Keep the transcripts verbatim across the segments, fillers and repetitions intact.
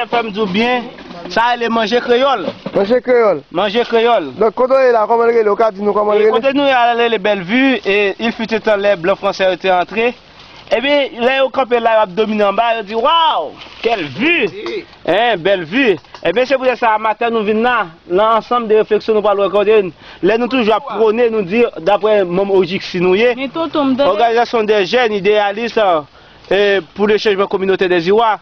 Fè m di w byen, sa rele manje kreyòl. Manje kreyòl. Manje kreyòl. Donk, kote w ye la, kòman l rele? Ou ka di nou kòman l rele? Kote nou ye a rele Bellevue, e il fut un temps lè blan fransè yo te antre. Ebyen, lè yo kanpe la, y ap domine anba, yo di, "Waw, quelle vue! Hein, belle vue!" Ebyen, se poutèt sa, maten nou vin la, nan ansanm de refleksyon nou pral rekòte. Lè nou toujou ap pwone, nou di, daprè manm O J I C nou ye, Òganizasyon dè jèn ideyalis, e, pou le chanjman kominotè dè Iwa.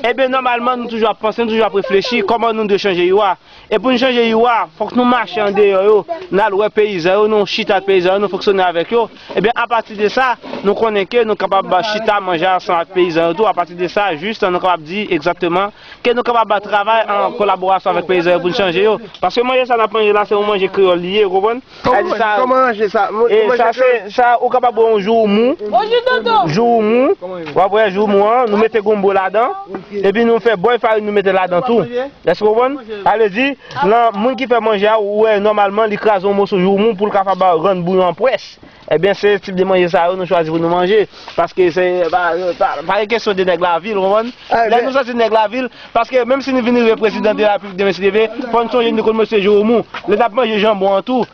Ebyen, nòmalman, nou toujou ap panse, nou toujou ap reflechi, kòman nou dwe chanje Iwa. E pou nou chanje Iwa, fòk nou mache andeyò yo, n al wè peyizan yo, nou chita ak peyizan yo, nou fonksyone avèk yo. Ebyen, apati de sa, nou konnen ke nou kapab chita manje ansanm ak peyizan yo tou. Apati de sa, jis, nou kapab di egzakteman ke nou kapab travay an kolaborasyon avèk peyizan yo pou nou chanje yo. Paske manje sa n ap manje la, se yon manje kreyòl li ye, ou konprann? Kòman, kòman manje sa? Manje sa, se, sa, ou kapab wè yon joumou. Bonjou, tonton. Joumou. W ap wè joumou an, nou mete gonbo ladan. Epi nou fè bòy farin, nou mete ladan tou. Èske w konprann? Sa vle di, lan, moun ki fè manje a, ou wè, nòmalman, li kraze yon moso joumou pou l kapab rann bouyon an pwès. Ebyen, se tip de manje sa yo nou chwazi pou nou manje. Paske se pa, pa, pa gen kesyon de nèg lavil, ou konprann? Lè nou sòti nèg lavil, paske menm si nou vin rive prezidan de la repiblik demen si Dye vle, fò n sonje nou te konn mesye joumou. Lè n ap manje janbon an tou,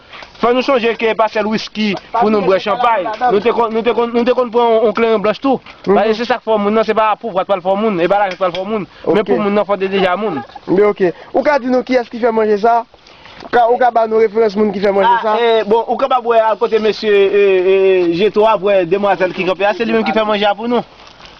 fò nou sonje ke e pa sèl wiski pou nou bwè chanpay. Nou te konn, nou te konn, nou te konn pran yon, yon kleren blanch tou. Paske se sa k fò moun nan, se pa pouvwa k pral fè moun, e pa lajan k pral fè moun. Men pou moun nan, fò te deja moun. Men ok. Ou ka di nou kiyès ki fè manje sa? Ou ka, ou ka ba nou referans moun ki fè manje sa? Ah, eh, bon, ou kapab wè al kote mesye, eh, eh, Jetò a, pou wè demwazèl ki kanpe a, se li menm ki fè manje a pou nou.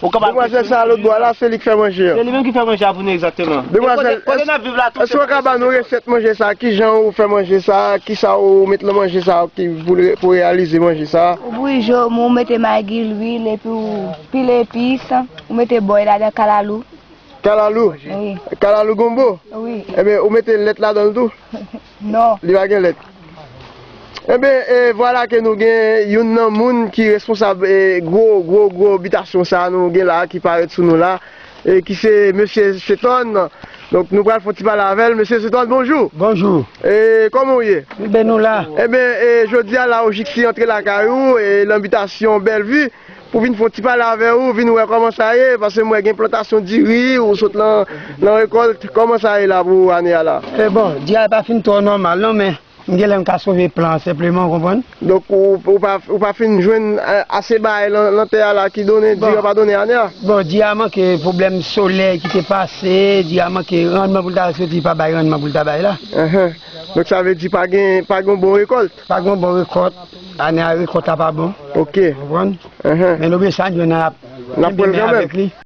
Ou kapab... Demwazèl sa a lòt bò a la, se li k fè manje a. Se li menm ki fè manje a pou nou, egzakteman. Demwazèl, kote, kote n ap viv la tou, èske w ka ba nou resèt manje sa? Kijan ou fè manje sa? Kisa ou met nan manje sa ki pou, pou reyalize manje sa? Ou bouyi joumou, ou mete magi, lwil, epi ou pile epis, ou mete bòy ladan, kalalou. Kalalou? Wi. Kalalou gonbo? Wi. Ebyen, ou mete lèt ladan l tou? Non. Li pa gen lèt. Ebyen, e, vwala ke nou gen youn nan moun ki responsab, e, gwo, gwo, gwo bitasyon sa a nou gen la, ki parèt sou nou la, e, ki se mesye Setòn. Donk, nou pral fè yon ti pale avè l. Mesye Setòn, bonjou. Bonjou. E, kòman w ye? Ben, nou la. Ebyen, e, jodi a la, O J I C antre lakay ou, e, nan bitasyon Bèlvi. Pou vin fè yon ti pale avè ou, vin wè kòman sa ye, paske m wè gen plantasyon diri, ou sot nan, nan rekòlt, kòman sa ye la pou ane a la? E bon, diri a pa fin twò nòmal non, men m gen lè m ka sove plan an senpleman, ou konprann? Donk, ou, ou pa, ou pa fin jwenn, eh, ase bagay lan, lan tè a la ki donnen, diri a pa donnen ane a? Bon, diri a manke pwoblèm solèy ki te pase, diri a manke rannman pou l ta soti, pa bay rannman pou l ta bay la. Enhen. Donk, sa vle di pa gen, pa gen yon bon rekòlt? Pa gen yon bon rekòt. Ane a, rekòt la pa bon. Ok. Ou konprann? Enhen. Men nou bezwen sa, nou ap, n ap pran l kanmenm avèk li.